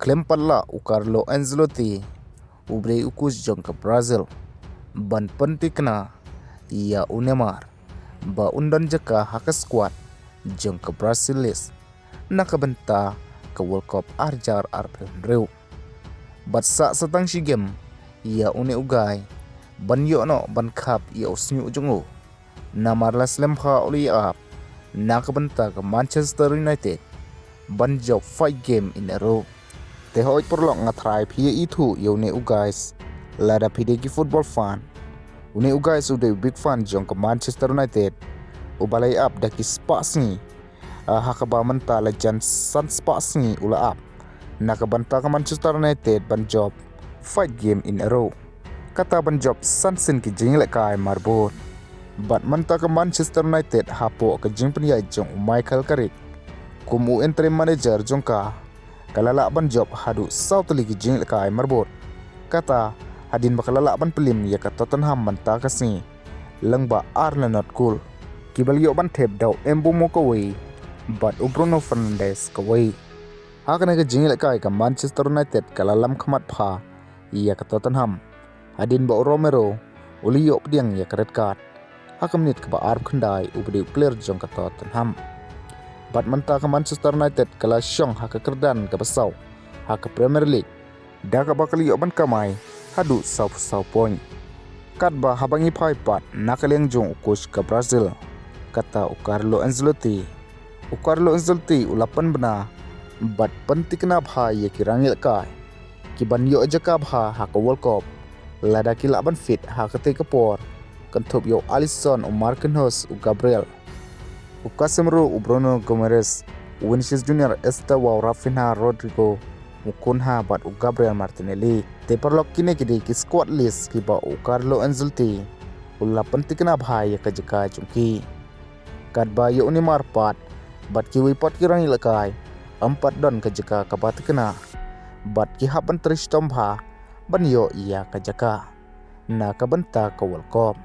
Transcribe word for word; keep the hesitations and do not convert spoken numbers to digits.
Khlem pat lah u Carlo Ancelotti, u ba dei u coach jong ka Brazil, ban pynthikna ïa u Neymar ba un don jaka ha ka squad jong ka Brazil list na ka bynta ka World Cup ar hajar arphew hynriew. Bad sah sa tang shi game ïa une u guy ban ïoh noh ban khap ïa u shñiuh jong u. Namar la slem bha u la ïa ap na ka bynta ka Manchester United ban jop five game in a row. Te hooid paralok, nga tharai phi ïa ithuh ïa une u guys. Lada phi dei ki football fan, une u guys u dei u big fan jong ka Manchester United, u ba la ïa ap da ki spah sngi. Ah, ha kaba mynta la jan san spah sngi u la ap na ka bynta ka Manchester United ban jop five game in a row, kata ban jop san sien ki jingïalehkai marbud. Bad mynta ka Manchester United, hapoh ka jingpynïaid jong u Michael Carrick kum u interim manager jong ka, ka la lah ban jop haduh saw tylli ki jingïalehkai marbud. Kata hadien ba ka la lah ban pynliem ïa ka Tottenham mynta ka sngi lyngba ar la not kul, ki ba la ïoh ban thep da u Mbeumo kawei bad u Bruno Fernandes kawei. Ha kane ka jingïalehkai, ka Manchester United ka la lam khmat bha ïa ka Tottenham hadien ba u Romero u la ïoh pdiang ïa ka red card ha ka minit kaba arphew khyndai, u ba dei u player jong ka Tottenham. Bad mynta ka Manchester United ka la shong ha ka kyrdan kaba saw ha ka Premier League da kaba ka la ïoh ban kamai haduh sawphew saw point. Katba haba ngi phai pat na ka liang jong u coach ka Brazil, kata u Carlo Ancelotti. U Carlo Ancelotti u la pynbna bad pynthikna bha ïa ki rangïalehkai ki ban ïoh jaka bha ha ka World Cup lada ki lah ban fit ha katei ka por, kynthup ïa u Alisson, u Marquinhos, u Gabriel, u Casemiro, u Bruno Gomes, u Vinicius Junior, Estevao, Raphinha, Rodrygo, u Cunha bad u Gabriel Martinelli. Te paralok, kine ki dei ki squad list kiba u Carlo Ancelotti u la pynthikna bha ïa ka jaka jong ki. Katba ïa u Neymar pat bad kiwei pat ki rangïalehkai, ym pat don ka jaka kaba thikna bad ki hap ban trei shitom bha ban ïoh ïa ka jaka na ka bynta ka World Cup.